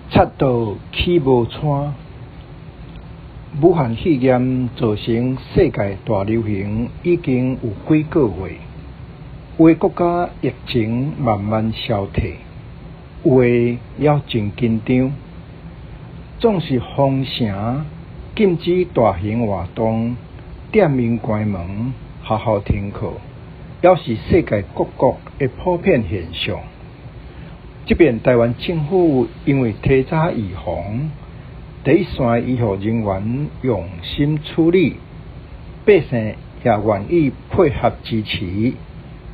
插刀起無氚。武漢肺炎造成世界大流行已經有幾個月，有的國家疫情慢慢消退，有的猶真緊張。總是封城、禁止大型活動、店面關門、學校停課，猶是世界各國的普遍現象。這遍台灣政府因為提早預防，第一線醫護人員用心處理，百姓也願意配合支持，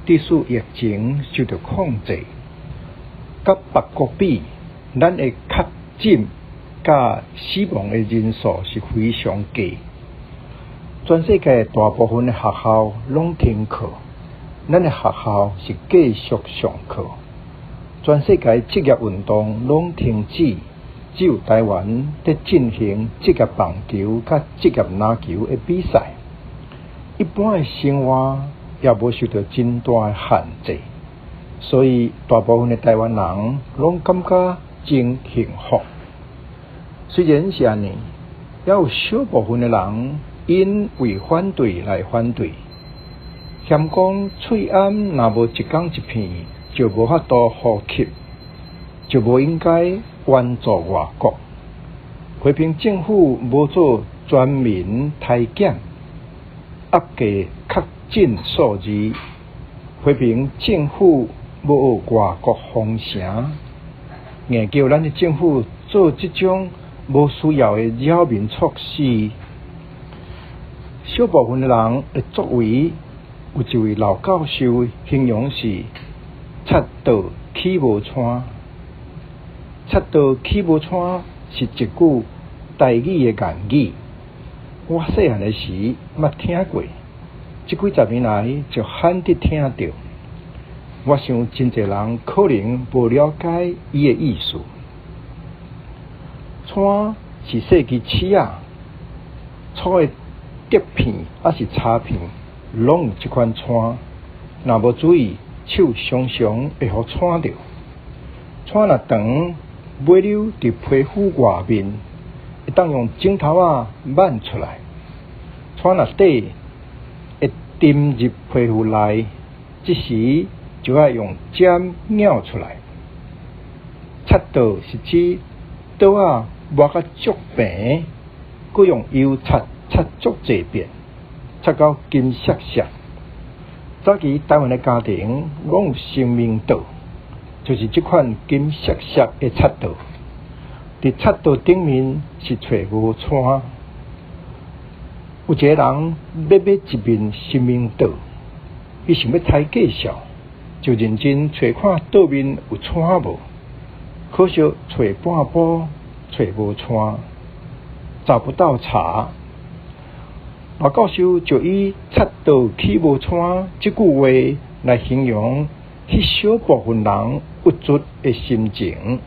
致使疫情受到控制。佮別國比，咱的確診佮死亡的人數是非常低。全世界大部分的學校攏停課，咱的學校是繼續上課。全世界職業運動攏停止，只有台灣佇進行職業棒球佮職業籃球的比賽。一般的生活也無受到真大的限制，所以大部分的台灣人攏感覺真幸福。雖然是按呢，猶有小部分的人𪜶為反對來反對，嫌講喙罨若無一工一片，就無法度呼吸，就無應該援助外國。批評政府無做全民篩檢，壓低確診數字，批評政府無學外國封城，硬叫咱的政府做這種無需要的擾民措施。小部分的人的作為，有一位老教授形容是插刀起無氚，插刀起無氚是一句台語的諺語。我細漢的時捌聽過，這幾十年來就罕得聽著。我想真濟人可能無了解伊的意思。氚是細支刺仔，粗的竹片抑是柴片，攏有這款氚。若無注意，手常常會予氚著。氚若長，尾溜佇皮膚外面，會當用指頭仔挽出來。氚若短，會沉入皮膚內，這時就愛用針咬出來。插刀是指刀仔磨甲足平，閣用油擦擦足濟遍，擦到金閃閃。早期台灣的家庭攏有神明桌，就是這款金閃閃的插刀。佇插刀頂面是揣無氚。有一个人欲買一面神明桌，伊想欲猜價數，就認真揣看桌面有氚無。可惜揣半晡，揣無氚，找不到碴。老教授就以插刀起無氚這句話來形容彼小部分人鬱卒的心情。